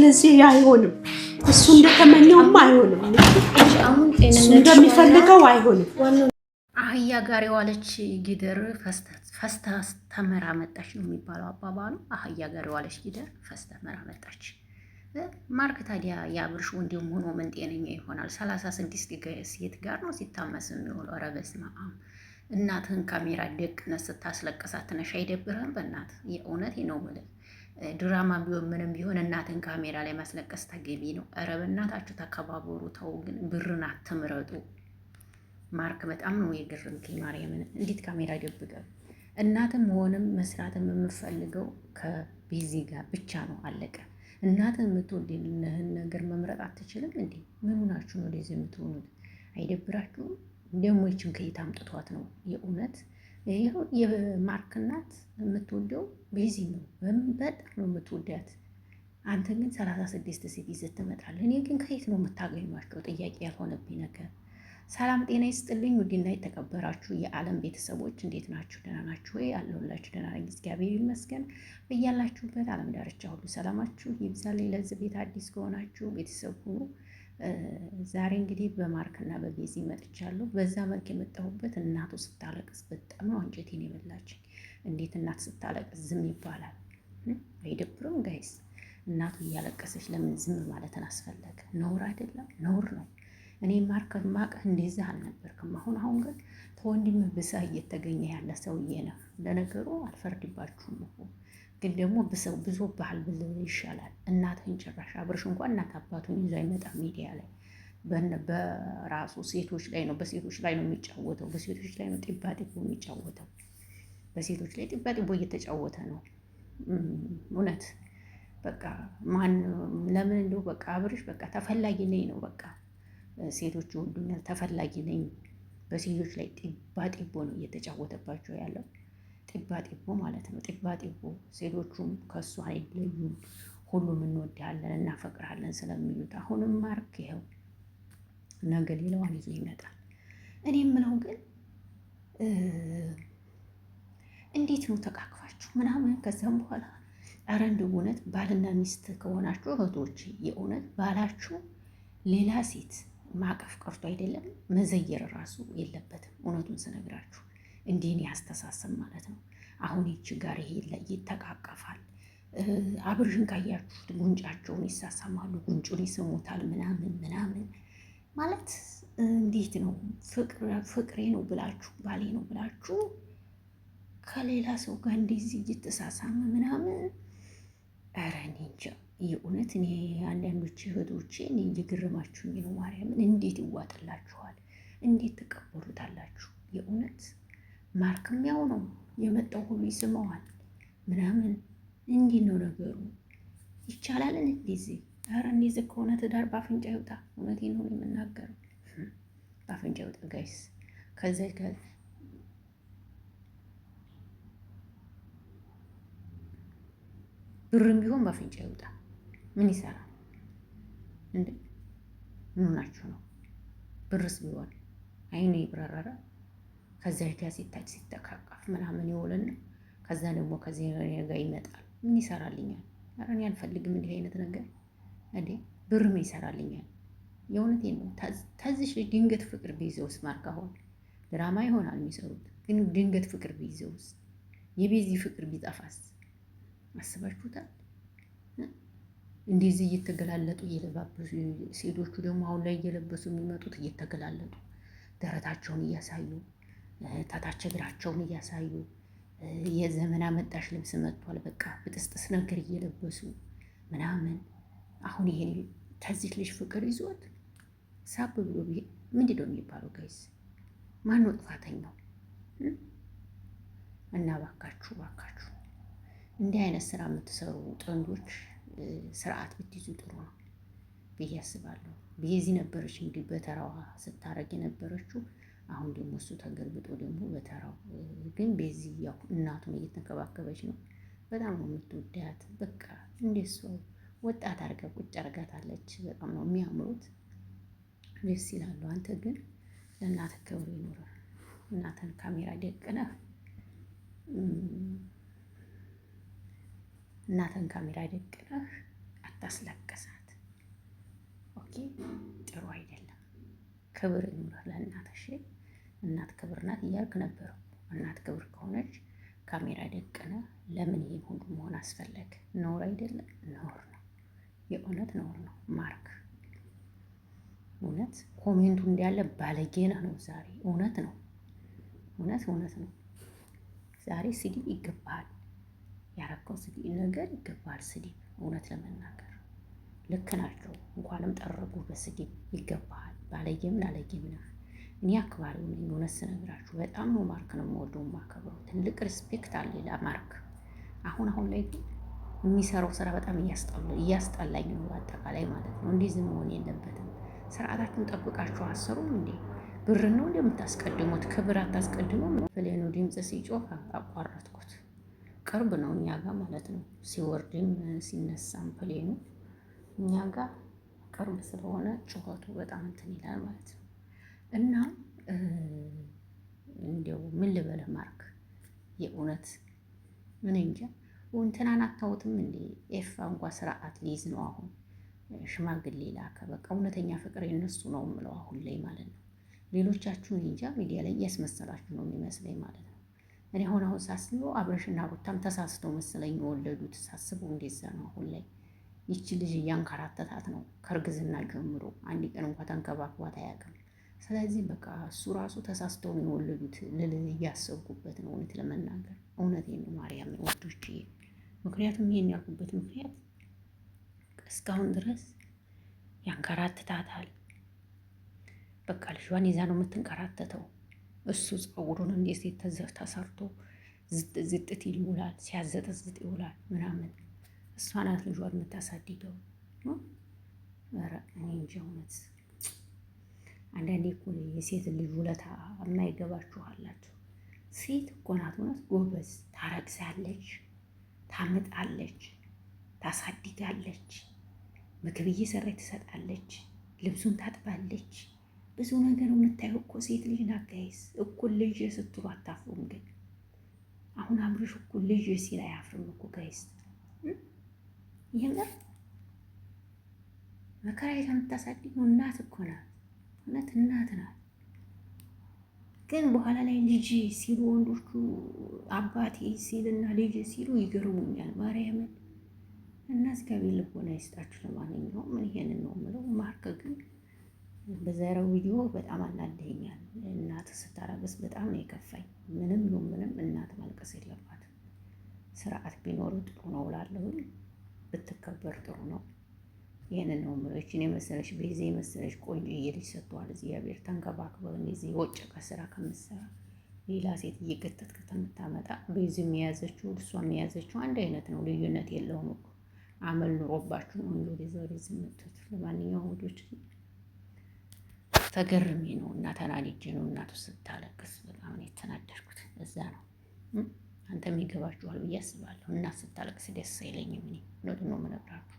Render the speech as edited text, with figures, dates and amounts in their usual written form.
ስለዚህ አይሆንም፣ እሱ እንደተመኘውማ አይሆንም፣ እሱ እንደሚፈልገው አይሆንም። አህያ ጋር የዋለች ጊደር ፈስታ ተምራ መጣች ነው የሚባለው አባባሉ። አህያ ጋር የዋለች ጊደር ፈስታ ተምራ መጣች። ማርክ ታዲያ የአብርሽ ወንድም ሆኖ ምን ጤነኛ ይሆናል? 36 ሴት ጋር ነው ሲታመስ የሚውለው። ኧረ በስመ አብ! እናትህን ካሜራ ደቅነህ ስታስለቅሳት ትነሽ አይደብርህም? በእናትህ የእውነት ነው የምልህ። ድራማ ቢሆን ምንም ቢሆን እናትን ካሜራ ላይ ማስለቀስ ተገቢ ነው። ኧረ በእናታችሁ ተከባበሩ። ተው ግን ብርን አትምረጡ። ማርክ በጣም ነው የገረምከኝ። ማርያምን እንዴት ካሜራ ደብቀ እናትም መሆንም መስራትም የምፈልገው ከቤዚ ጋር ብቻ ነው። አለቀ። እናትን የምትወድልህን ነገር መምረጥ አትችልም እንዴ? ምኑ ናችሁ ነው ወደዚህ የምትሆኑት? አይደብራችሁም? ደግሞ ይችን ከየት አምጥቷት ነው የእውነት? ይኸው የማርክ እናት የምትወደው ቤዚ ነው፣ በጣም ነው የምትወዳት። አንተ ግን 36 ሴት ይዘህ ትመጣለህ። እኔ ግን ከየት ነው የምታገኟቸው? ጥያቄ ያልሆነብኝ ነገር። ሰላም ጤና ይስጥልኝ። ውድና የተከበራችሁ የዓለም ቤተሰቦች እንዴት ናችሁ? ደህና ናችሁ ወይ? አለሁላችሁ። ደህና ነኝ፣ እግዚአብሔር ይመስገን። በያላችሁበት ዓለም ዳርቻ ሁሉ ሰላማችሁ ይብዛልኝ። ለዚህ ቤት አዲስ ከሆናችሁ ቤተሰብ ሁኑ። ዛሬ እንግዲህ በማርክና በቤዚ መጥቻለሁ። በዛ መልክ የመጣሁበት እናቱ ስታለቅስ በጣም ነው አንጀቴን የበላችኝ። እንዴት እናት ስታለቅስ ዝም ይባላል? አይደብርም guys? እናቱ እያለቀሰች ለምን ዝም ማለትን አስፈለገ? ነውር አይደለም? ነውር ነው። እኔ ማርክ ማቅህ እንደዛ አልነበርክም። አሁን አሁን ግን ተወንድምህ ብሰህ እየተገኘ ያለ ሰውዬ ነው። ለነገሩ አልፈርድባችሁም እኮ ግን ደግሞ ብዙ ባህል ብል ይሻላል። እናትህን ጭራሽ አብርሽ እንኳን እናት አባቱን ይዞ አይመጣም ሚዲያ ላይ በራሱ ሴቶች ላይ ነው፣ በሴቶች ላይ ነው የሚጫወተው። በሴቶች ላይ ነው ጢባ ጢቦ የሚጫወተው። በሴቶች ላይ ጢባ ጢቦ እየተጫወተ ነው። እውነት በቃ ማን ለምን እንደው በቃ አብርሽ በቃ ተፈላጊ ነኝ ነው በቃ ሴቶች ይወዱኛል፣ ተፈላጊ ነኝ። በሴቶች ላይ ጢባ ጢቦ ነው እየተጫወተባቸው ያለው። ጢባ ጢቦ ማለት ነው። ጢባ ጢቦ ሴቶቹም ከሱ አይለዩም። ሁሉም እንወድሃለን እናፈቅርሃለን ስለሚሉት አሁንም ማርክ ይኸው ነገ ሌላዋን ይዞ ይመጣል። እኔ የምለው ግን እንዴት ነው ተቃቅፋችሁ ምናምን ከዛም በኋላ ኧረ እንደው እውነት ባልና ሚስት ከሆናችሁ እህቶች የእውነት ባላችሁ ሌላ ሴት ማቀፍ ቀርቶ አይደለም መዘየር ራሱ የለበትም። እውነቱን ስነግራችሁ እንዲህን ያስተሳሰብ ማለት ነው። አሁን ይቺ ጋር ይሄ ይተቃቀፋል። አብርሽን ካያችሁት ጉንጫቸውን ይሳሳማሉ፣ ጉንጩን ይስሙታል፣ ምናምን ምናምን ማለት እንዴት ነው ፍቅሬ ነው ብላችሁ ባሌ ነው ብላችሁ ከሌላ ሰው ጋር እንደዚህ እየተሳሳመ ምናምን፣ ኧረ እኔ እንጃ የእውነት እኔ አንዳንዶች እህቶቼ እኔ እየገረማችሁኝ ነው። ማርያምን እንዴት ይዋጥላችኋል? እንዴት ትቀበሉታላችሁ? የእውነት ማርክም ያው ነው የመጣው ሁሉ ይስመዋል ምናምን። እንዲህ ነው ነገሩ። ይቻላልን እንደዚህ? ኧረ እንደዚህ ከሆነ ትዳር በአፍንጫ ይውጣ። እውነቴን ነው የምናገረው፣ በአፍንጫ ይውጣ guys። ከዚ ብርም ቢሆን በአፍንጫ ይውጣ። ምን ይሰራል እንዴ? ምን ሆናችሁ ነው? ብርስ ቢሆን አይኑ ይብረረረ ከዚያ ጋር ሲታጭ ሲተካቀፍ ምናምን ይውልና ከዛ ደግሞ ከዚህ ጋር ይመጣል። ምን ይሰራልኛል? ኧረ እኔ አልፈልግም እንዲህ አይነት ነገር እንዴ። ብር ምን ይሰራልኛል? የእውነቴን ነው። ተዚሽ ድንገት ፍቅር ቢይዘውስ ማርክ፣ አሁን ድራማ ይሆናል የሚሰሩት፣ ግን ድንገት ፍቅር ቢይዘውስ፣ የቤዚ ፍቅር ቢጠፋስ አስባችሁታል? እንደዚህ እየተገላለጡ እየለባበሱ ሴቶቹ ደግሞ አሁን ላይ እየለበሱ የሚመጡት እየተገላለጡ ደረታቸውን እያሳዩ ታታች እግራቸውን እያሳዩ የዘመን አመጣሽ ልብስ መጥቷል። በቃ ብጥስጥስ ነገር እየለበሱ ምናምን። አሁን ይሄ ተዚህ ልጅ ፍቅር ይዞት ሳብ ብሎ ቢሄድ ምንድን ነው የሚባለው? guys ማነው ጥፋተኛው? እና ባካችሁ ባካችሁ እንዲህ አይነት ስራ የምትሰሩ ጥንዶች ስርዓት ብትይዙ ጥሩ ነው ብዬ አስባለሁ። ቤዚ ነበረች እንግዲህ በተራዋ ስታረግ የነበረችው። አሁን ደግሞ እሱ ተገልብጦ ደግሞ በተራው ግን ቤዚ ያው እናቱን እየተንከባከበች ነው። በጣም ነው የምትወዳት። በቃ እንደሷ ወጣት አርጋ ቁጭ አርጋታለች። በጣም ነው የሚያምሩት፣ ደስ ይላሉ። አንተ ግን ለእናትህ ክብር ይኑርህ። እናትህን ካሜራ ደቅነህ እናትህን ካሜራ ደቅነህ አታስለቅስ። ማርኬ ጥሩ አይደለም። ክብር ይኑርህ ለእናት። እሺ እናት ክብር ናት እያልክ ነበር። እናት ክብር ከሆነች ካሜራ ደቅነ ለምን ይሄን ሁሉ መሆን አስፈለገ? ነውር አይደለም? ነውር ነው። የእውነት ነውር ነው ማርክ። እውነት comment ኡ እንዳለ ባለጌ ነህ ነው ዛሬ። እውነት ነው፣ እውነት እውነት ነው። ዛሬ ስድብ ይገባሃል። ያረከው ስድብ ነገር ይገባሃል ስድብ። እውነት ለመናገር ልክ ናቸው። እንኳንም ጠረጉ በስድብ ይገባሃል። ባለጌም ላለጌም ነህ። እኔ አክባሪው ነኝ። እውነት ስነግራችሁ በጣም ነው ማርክ ነው የምወደው የማከብረው። ትልቅ respect አለ ለማርክ። አሁን አሁን ላይ ግን የሚሰራው ስራ በጣም እያስጠላኝ ነው፣ በአጠቃላይ ማለት ነው። እንዲህ ዝም መሆን የለበትም። ስርዓታችሁን ጠብቃችሁ አሰሩም እንዴ? ብር ነው እንደምታስቀድሙት፣ ክብር አታስቀድሙም። plane ኑ ድምፅ ሲጮህ አቋረጥኩት። ቅርብ ነው እኛ ጋር ማለት ነው። ሲወርድም ሲነሳም plane ኑ እኛ ጋር ቅርብ ስለሆነ ጩኸቱ በጣም እንትን ይላል ማለት ነው። እና እንዲያው ምን ልበልህ ማርክ፣ የእውነት ምን እንጃ እንትናን አታውትም እንዴ? ኤፋ እንኳ ስርዓት ሊይዝ ነው አሁን። ሽማግሌ ላከ። በቃ እውነተኛ ፍቅር የነሱ ነው የምለው አሁን ላይ ማለት ነው። ሌሎቻችሁን እንጃ ሚዲያ ላይ እያስመሰላችሁ ነው የሚመስለኝ ማለት ነው። እኔ አሁን አሁን ሳስበው አብረሽና ሩታም ተሳስተው መሰለኝ የወለዱት። ሳስበው እንደዛ ነው አሁን ላይ። ይቺ ልጅ እያንከራተታት ነው ከእርግዝና ጀምሮ፣ አንድ ቀን እንኳ ተንከባክቧት አያውቅም። ስለዚህ በቃ እሱ ራሱ ተሳስተው ነው የወለዱት ልል እያሰብኩበት ነው እውነት ለመናገር እውነቴን ነው ማርያም ወዶች። ምክንያቱም ይሄን ያልኩበት ምክንያት እስካሁን ድረስ ያንከራትታታል። በቃ ልጇን ይዛ ነው የምትንከራተተው። እሱ ፀጉሩን እንዴት ተሰርቶ ዝጥ ዝጥት ይውላል፣ ሲያዘጠዝጥ ይውላል ምናምን። እሷ ናት ልጇን የምታሳድገው። ኧረ እኔ እንጃ እውነት አንዳንዴ እኮ የሴት ልጅ ውለታ የማይገባችሁ አላችሁ። ሴት እኮ ናት እውነት ጎበዝ። ታረግዛለች፣ ታምጣለች፣ ታሳድጋለች፣ ምግብ እየሰራች ትሰጣለች፣ ልብሱን ታጥባለች። ብዙ ነገር የምታየው እኮ ሴት ልጅ ናት። guys እኩል ልጅ ስትሉ አታፍሩም? ግን አሁን አብርሽ እኩል ልጅ ሲል አያፍርም እኮ guys። የምር መከራ የምታሳድገው እናት እኮ ናት። እውነት እናት ናት። ግን በኋላ ላይ ልጅ ሲሉ ወንዶቹ አባቴ ሲልና ልጅ ሲሉ ይገርሙኛል ማርያምን። እና እግዚአብሔር ልቦና ይስጣችሁ። ለማንኛውም ይሄንን ነው የምለው። ማርክ ግን በዛሬው ቪዲዮ በጣም አናደኸኛል። እናት ስታለቅስ በጣም ነው የከፋኝ። ምንም ይሁን ምንም እናት ማልቀስ የለባትም። ስርዓት ቢኖር ጥሩ ነው እላለሁኝ። ብትከበር ጥሩ ነው። ይህንን ነው የምለው። ይችን የመሰለች ቤዛ የመሰለች ቆንጆዬ ልጅ ሰጥቷል እግዚአብሔር። ተንከባክበው እንደዚህ የወጨቀ ስራ ከምትሰራ ሌላ ሴት እየገተትክ ከምታመጣ ቤዝም የያዘችው እሷም የያዘችው አንድ አይነት ነው፣ ልዩነት የለውም እኮ አመል ኑሮባችሁ ነው እንጂ ወደዛ ወደዚህ የምትሉት። ለማንኛውም ወዶች ተገርሜ ነው እና ተናድጄ ነው እናቱ ስታለቅስ በጣም ነው የተናደድኩት። እዛ ነው አንተም ይገባችኋል ብዬ አስባለሁ። እናት ስታለቅስ ደስ አይለኝም እኔ እውነቱን ነው የምነግራችሁ።